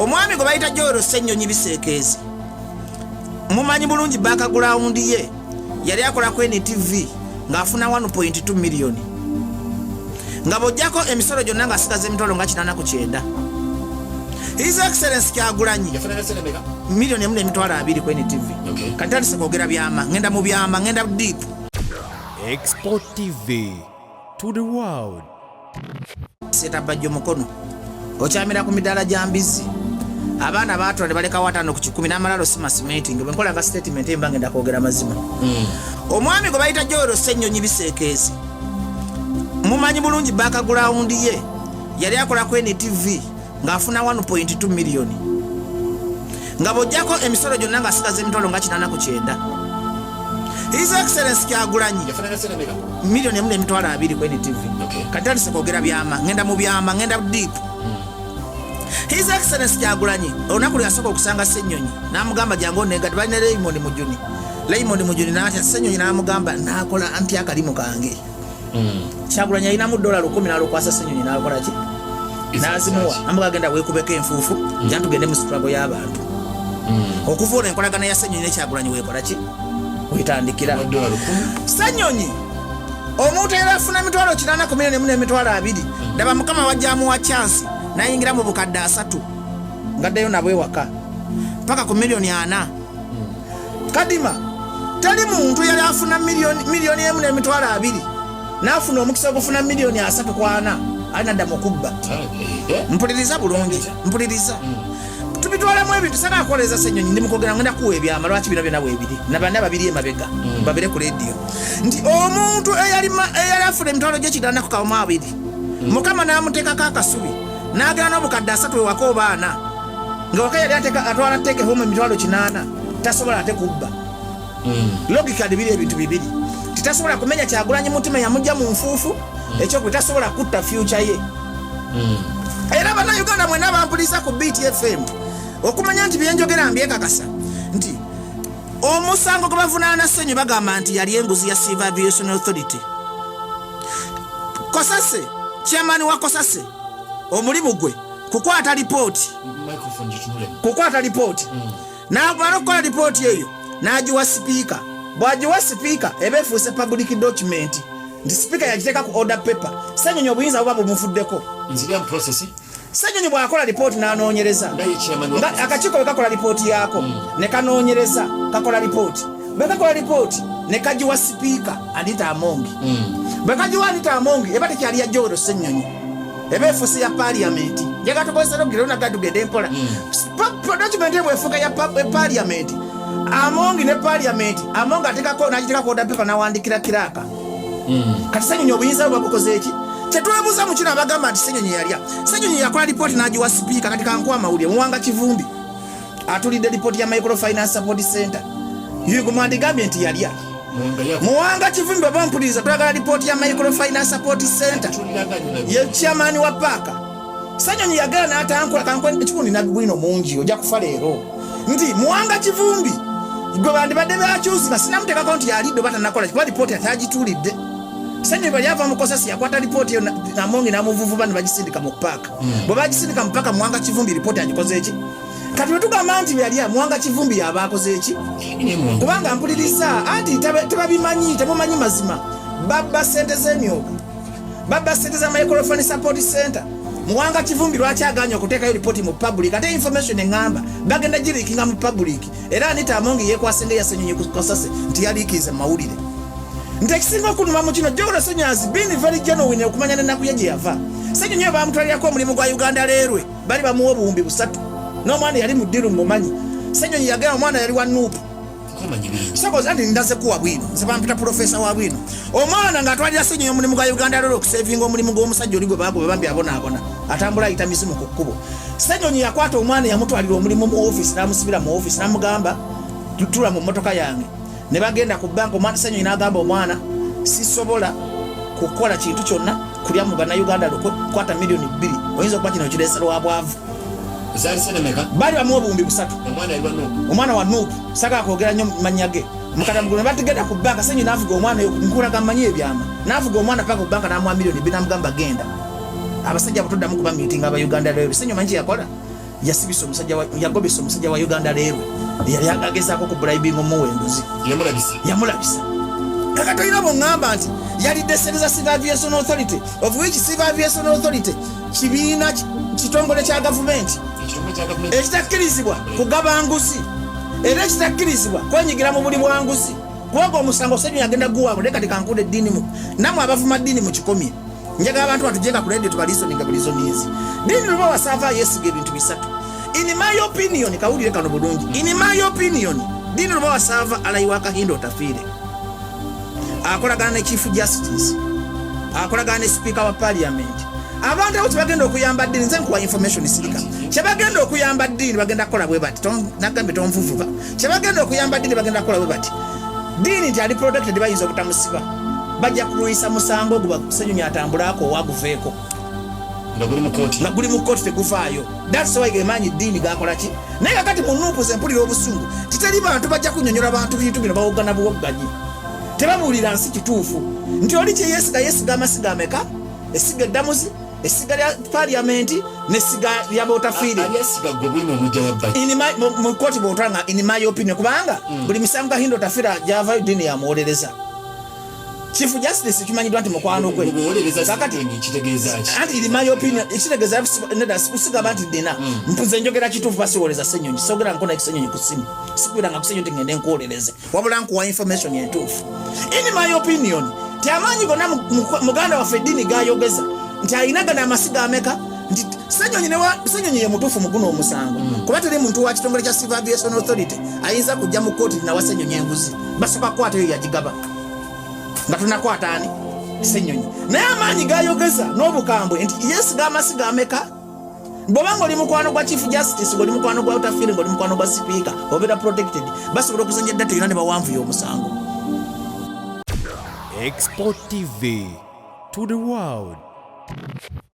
Omwami gwe bayita Joel Ssenyonyi Biseekeezi, mumanyi bulungi background ye, yali akola ku NTV ng'afuna 1.2 miliyoni, nga bw'oggyako emisolo gyonna ng'asigaza emitwalo nga 89. His Excellence Kyagulanyi Yafunanga sente meka? 1.2 million ku NTV. Kati tandise kwogera byama, ngenda mu byama, ngenda deep. Export TV to the world. Setabajja omukono okyamira ku midaala gya mbizi. Abaana baatula ne balekawo 50 n'amalalo sima simenti. Nga bwenkola nga statement emba ngenda kwogera mazima. Omwami gwe bayita Joel Ssenyonyi Biseekeezi, mumanyi bulungi background ye, yali akola ku NTV ng'afuna 1.2 miliyoni, nga bw'oggyako emisolo gyonna ng'asigaza emitwalo nga 89. His Excellence Kyagulanyi Yafunanga sente meka? 1.2 million ku NTV. Kati tandise kwogera byama, ngenda mu byama, ngenda deep. His Excellence Kyagulanyi olunaku lwe yasooka okusanga Ssenyonyi n'amugamba, "Jangu onegati," balina Raymond Mujuni. Raymond Mujuni n'atya Ssenyonyi n'amugamba, "Nakola ntya akalimu kange?" Kyagulanyi alinamu $1,000 n'alukwasa Ssenyonyi, n'akola ki? N'azimuwa. Amuga, "Genda weekubeko enfuufu, ja tugende mu struggle y'abantu." Okuva olwo enkolagana ya Ssenyonyi ne Kyagulanyi weekola ki? Wetandikira. $1,000. Ssenyonyi omuntu era afuna 800 ku 1.2 million. Ndaba Mukama wajja amuwa chance nayingira mu 30,000 ngaddeyo nabwe ewaka paka ku 40 million. Kadima, teri muntu yali afuna 1.2 million n'afuna omukisa ogufuna 30 million ali nadda mu kubba. Mpuliriza bulungi, mpuliriza. Tubitwalamu ebintu sakakoleza Ssenyonyi. Ndi mukwogera, ngenda kuwa ebyama lwaki bino byonna bwebiri nabana babiri emabega babire ku lediyo nti omuntu eyali afuna emitwalo gyekiganda ku kawomu abiri, Mukama n'amuteekako akasubi n'agenda n'30,000 ewaka obaana nga waka yali atwala take home 800,000, tasobola ate kubba. Logically biri ebintu bibiri: titasobola kumenya Kyagulanyi mutima yamujja mu nfuufu, ekyokubiri tasobola kutta future ye. Era Bannayuganda mwena bampuliza ku BTFM okumanya nti byenjogera mbyekakasa nti omusango gwe bavunaana Ssenyu, bagamba nti yali enguzi ya Civil Aviation Authority. Kosase, chairman wa Kosase, omulimu gwe kukwata lipooti. Microphone gitunulemu. Kukwata lipooti, namala okukola lipooti eyo n'agiwa sipiika. Bw'agiwa sipiika eba efuuse public document nti sipiika yagiteeka ku order paper. Ssenyonyi obuyinza buba bumuvuddeko. Nzirya mu process. Ssenyonyi bw'akola lipooti n'anoonyereza Nga ye chairman wa nga akakiiko bwe kakola lipooti yaako ne kanoonyereza, kakola lipooti, bwe kakola lipooti ne kagiwa sipiika Anita Amongi. Bwe kagiwa Anita Amongi eba tekyali ya Joel Ssenyonyi, eba efuuse ya paliamenti. Njagala tukozesa logero naga tugende empola. Document eno bwefuuka ya paliamenti, Amongi ne paliamenti, Amongi atekako n'agiteekako order paper n'awandikira kiraka. Kati Ssenyonyi obuyinza bwe babukoze eki? Kyetwebuuza mu kino, abagamba nti Ssenyonyi yalya, Ssenyonyi yakola lipooti n'agiwa sipiika. Kati kankuwa amawulire: Muwanga Kivumbi atulidde lipooti ya Microfinance Support Center. Yugo mwandigambye nti yalya. Muwanga Muwanga Kivumbi, baba mpuliriza, twagala lipooti ya Microfinance Support Center. Ye chairman wa paaka. Ssenyonyi yagala n'atankula kankwe ekikundi nabwino mungi ojja kufa leero nti Muwanga Kivumbi gwe bandibadde bakyusi nga sinamuteekako nti yalidde oba tanakola kuba lipooti atagituulidde. Ssenyonyi bwe yava mu Kosasi yakwata lipooti eyo Amongi n'amuvuvuba ne bagisindika mu paaka. Bwe bagisindika mu paaka, Muwanga Kivumbi lipooti agikoze eki? Kati bwe tugamba nti yalya, Muwanga Kivumbi yaba akoze eki? Kubanga mpuliriza anti tebabimanyi, temumanyi mazima. Babba sente z'emyoga, babba sente za Microfinance Support Center. Muwanga Kivumbi lwaki aganye okuteekayo lipooti mu public? Ate information eŋŋamba bagenda gileakinga mu public. Era Anita Amongi yekwase nga eyasenyonyi ku Kasase nti yaleakinze mu mawulire. Nti ekisinga okunuma mu kino, Joel Ssenyonyi has been very genuine okumanya n'ennaku ye gye yava. Ssenyonyi oyo bamutwalirako omulimu gwa Uganda Railway, bali bamuwa 3000 n'omwana yali mu ddiru. Mumanyi Ssenyonyi yagenda, omwana yali wa NUP. Sokoza nti ndaze kuwa bwino, nze bampita profesa wa bwino. Omwana ng'atwalira Ssenyonyi omulimu gwa Uganda Railway okusavinga omulimu gw'omusajja oli gwe bagoba, bambi abonaabona, atambula ayita mizimu ku kkubo. Ssenyonyi yakwata omwana yamutwalira omulimu mu ofiisi, n'amusibira mu ofiisi, n'amugamba, "Tula mu mmotoka yange." Ne bagenda ku banka. Omwana Ssenyonyi n'agamba omwana, "Sisobola kukola kintu kyonna kulya mu Bannayuganda lukwe, kwata 2 million, oyinza okuba kino kireese lwa bwavu." Zaali sente meka? Baali bamuwa 3000. Omwana yali wa NUP? Omwana wa NUP, sagala kwogera nnyo mannya ge. Mukadamugulu ne batigenda ku banka. Ssenyi n'avuga omwana oyo, nkulaga mmanyi ebyama, n'avuga omwana paka ku banka, n'amuwa 2 million, n'amugamba, "Genda, abasajja butoddamu kuba miitinga aba Uganda Railway." Ssenyi omanyi kye yakola? Yasibisa omusajja, yagobesa omusajja wa Uganda Railway yali agezaako ku bribing omuwa enguzi. Yamulabisa. Yamulabisa. Kaka tolina bweŋŋamba nti yalidde sente za Civil Aviation Authority, of which Civil Aviation Authority kibiina kitongole kya gavumenti Ekitongole kya gavumenti. Ekitakkirizibwa kugaba nguzi era ekitakkirizibwa kwenyigira mu buli bwanguzi, kubanga omusango Ssenyonyi agenda guwangula. Naye kati kankuda eddiini nammwe abavuma ddiini mukikomye. Njagala abantu batujenga ku radio tubalisoninga bulisonizi. Ddiini Lubowa saava yeesiga ebintu bisatu, in my opinion. Kawulire kano bulungi. In my opinion, Ddiini Lubowa saava alayiwa Kahinda Otafiire, akolagana ne Chief Justice, akolagana ne Speaker wa Parliament. Abantu abo kyebagenda okuyamba ddiini, nze nkuwa information, sirika. Kyebagenda okuyamba ddiini, bagenda kukola bwe bati. Nagambye tonvuvuba. Kyebagenda okuyamba ddiini, bagenda kukola bwe bati. Ddiini nti ali protected, bayinza obutamusiba, bajja kulwisa musango ogwo Senyonyi atambulako owaguveeko. Nga guli mu kooti. Nga guli mu kooti, teguvaayo. That's why gemaanyi ddiini gakola ki. Naye kakati mu NUP ze mpulira obusungu, titeri bantu bajja kunyonyola bantu bintu bino. Bawoggana buwogganyi, tebabuulira nsi kituufu nti oli kyeyesiga, yesiga amasiga ameka? Essiga eddamuzi, essiga lya Paliamenti n'essiga lya Botafiire. Alyesiga gwe bwino omujja wa bba. Mu kooti bwotwala nga, in my opinion, kubanga buli misango Kahinda Otafiire gyavayo, ddiini yamuwolereza. Chief Justice kimanyiddwa nti mukwano gwe. Mubuwolereza. Kakati Ssenyonyi kitegeeza ki? Anti in my opinion ekitegeeza, nedda, sigamba nti dina mpuze, njogera kituufu. Basiwolereza Ssenyonyi, sogera nkona Ssenyonyi ku simu, sikubiranga ku Ssenyonyi nti ngende nkuwolereze, wabula nkuwa information entuufu. In my opinion, ti amaanyi gonna muganda waffe eddiini gayogeza nti alina gano amasiga ameka, nti Ssenyonyi Ssenyonyi ye mutuufu mu guno omusango, kuba teri muntu wa kitongole kya Civil Aviation Authority ayinza kujja mu kooti nawa Ssenyonyi enguzi. Basooka kukwata eyo yagigaba nga tunakwata ani? Ssenyonyi. Naye amaanyi gayogeza n'obukambwe nti yesiga amasiga ameka? Bw'obanga oli mukwano gwa Chief Justice, ng'oli mukwano gwa Otafiire, ng'oli mukwano gwa Sipiika, obeera protected. Basobola okuzanya eddata yonna ne bawanvuya omusango. Export TV to the world.